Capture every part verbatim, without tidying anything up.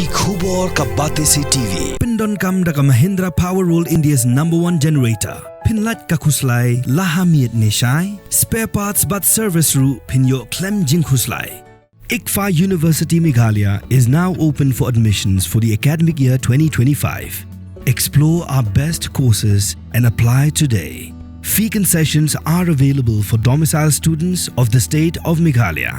Ki khubor ka Batesi T V. Pyndonkam da ka Mahindra Power World, India's number one generator. Pynlait ka khuslai la ha miet ne shai. Spare parts bad service ruh pynïoh khlem jingkhuslai. ICFAI University Meghalaya is now open for admissions for the academic year twenty twenty-five. Explore our best courses and apply today. Fee concessions are available for domicile students of the state of Meghalaya.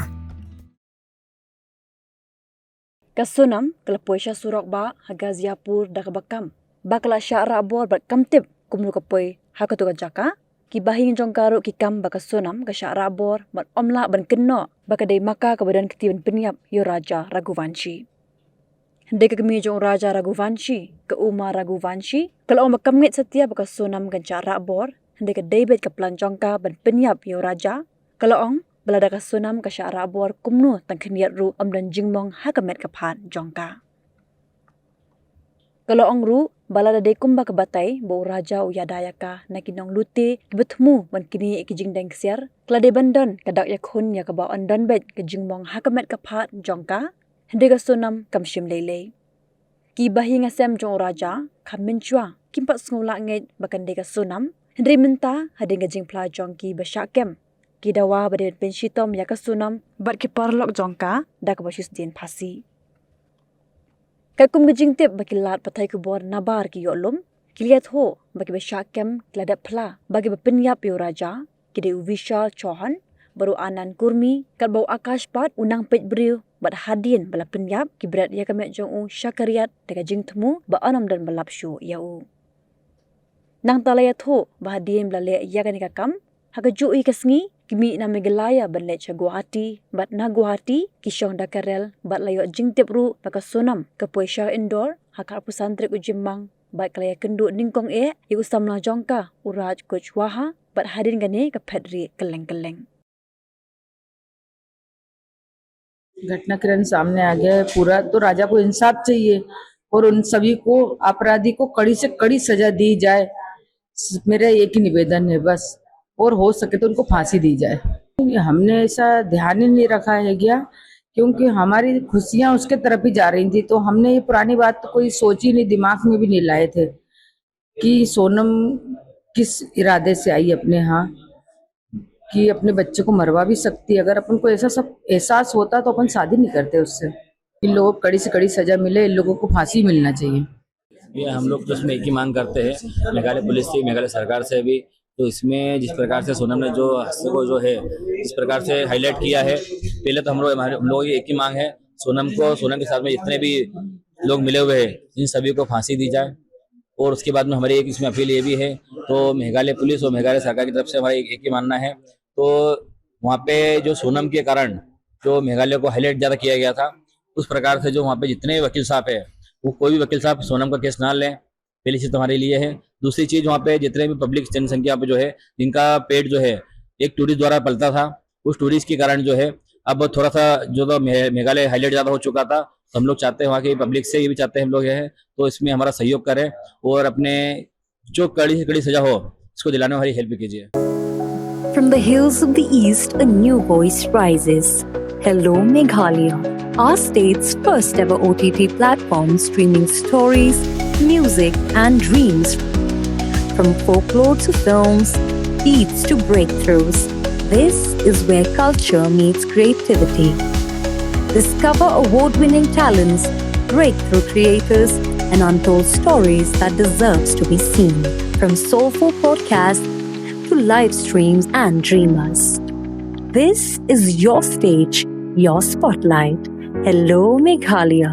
Ka Sonam ka la poi sha surok bah ha Ghaziapur da kaba kam ba ka la shah rah bor bad kam tip kumno ka poi ha katu ka jaka. Ki bahaïing jong ka ruh ki kam ba ka Sonam ka shah rah bor bad ym lah ban kynnoh ba ka dei ma ka kaba don kti ban pynïap ïa u Raja Raghuvanshi. Hynrei ka kmie jong u Raja Raghuvanshi, ka Uma Raghuvanshi, ka la ong ba kam ngeit satia ba ka Sonam kan shah rah bor, hynrei ka dei beit ka plan jong ka ban pynïap ïa u Raja. Ka la ong ba lada ka Sonam ka shah rah bor kumno tang khyndiat ruh ym don jingmong ha ka met ka phad jong ka. Ka la ong ruh ba lada dei kumba ka batai ba u Raja u ïada ïa ka na ki nonglute kiba thmu ban knieh ïa ki jingdeng ksiar, ka la dei ban don ka dak ïakhun ïa kaba yn don beit ka jingmong ha ka met ka phad jong ka. Hynrei ka Sonam kam shim leilei. Ki bahaïing hasem jong u Raja, kha mynshuwa kim pat sngew lah ngeit ba kan dei ka Sonam, hynrei mynta hadien ka jingphla jong ki ba shah kem, ki dawa ba dei ban pynshitom ïa ka Sonam bad ki paralok jong ka da kaba shisien phasi. Katkum ka jingtip ba ki lad pathai khubor nabar ki ïoh lum, ki la ïathuh ba kiba shah kem ki la dep phla ba kiba pynïap ïa u Raja ki dei u Vishal Chauhan bad u Anand Kurmi, katba u Akash pat u nang peit briew, bad hadien ba la pynïap ki bret ïa ka met jong u sha ka riat da ka jingthmu ba yn ym don ba lap shuh ïa u. Nangta la ïathuh ba hadien ba la leh ïa kane ka kam, ha kajuh hi ka sngi ki mih na Meghalaya ban leit sha Guwahati, bad na Guwahati ki shong da ka rel bad la ïoh jingtip ruh ba ka Sonam ka poi sha Indore ha ka arphew san tarik u Jymmang, bad ka la ïakynduh nyngkong eh ïa u samla jong ka u Raj Kushwaha, bad hadien kane ka phet rieh kylleng kylleng. घटना क्रम सामने आ गया है पूरा, तो राजा को इंसाफ चाहिए और उन सभी को, अपराधी को कड़ी से कड़ी सजा दी जाए। स-, मेरा एक ही निवेदन है बस, और हो सके तो उनको फांसी दी जाए। हमने ऐसा ध्यान ही नहीं रखा है क्या, क्योंकि हमारी खुशियां उसके तरफ ही जा रही थी, तो हमने ये पुरानी बात तो कोई सोची नहीं, दिमाग में भी नहीं लाए थे कि सोनम किस इरादे से आई अपने यहाँ, कि अपने बच्चे को मरवा भी सकती है। अगर अपन को ऐसा सब एहसास होता तो अपन शादी नहीं करते उससे। इन लोगों को कड़ी से कड़ी सजा मिले, इन लोगों को फांसी मिलना चाहिए। ये हम लोग तो इसमें एक ही मांग करते हैं, मेघालय पुलिस से, मेघालय सरकार से भी। तो इसमें जिस प्रकार से सोनम ने जो हादसे को जो है, जिस प्रकार से हाईलाइट किया है, पहले तो हम लोग, हमारे, हम लोगों की एक ही मांग है, सोनम को, सोनम के साथ में जितने भी लोग मिले हुए हैं, इन सभी को फांसी दी जाए। और उसके बाद में हमारी एक इसमें अपील ये भी है, तो मेघालय पुलिस और मेघालय सरकार की तरफ से हमारा एक, एक ही मानना है, तो वहाँ पे जो सोनम के कारण जो मेघालय को हाईलाइट ज़्यादा किया गया था, उस प्रकार से जो वहाँ पे जितने वकील साहब हैं, वो कोई भी वकील साहब सोनम का केस ना लें, पहली चीज़ तो हमारे लिए है। दूसरी चीज़, वहाँ पे जितने भी पब्लिक जनसंख्या पे जो है, जिनका पेट जो है एक टूरिस्ट द्वारा पलता था, उस टूरिस्ट के कारण जो है अब थोड़ा सा जो था मे-, मेघालय हाईलाइट ज़्यादा हो चुका था, तो हम लोग चाहते हैं वहाँ की पब्लिक से ये भी चाहते हैं हम लोग, ये है तो इसमें हमारा सहयोग करें और अपने जो कड़ी से कड़ी सजा हो, इसको दिलाने में हमारी हेल्प कीजिए। From the hills of the East, a new voice rises. Hello, Meghalaya, our state's first ever O T T platform streaming stories, music, and dreams. From folklore to films, beats to breakthroughs, this is where culture meets creativity. Discover award winning talents, breakthrough creators, and untold stories that deserves to be seen. From soulful podcasts to live streams and dreamers, this is your stage, your spotlight. Hello, Meghalaya.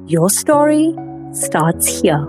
Your story starts here.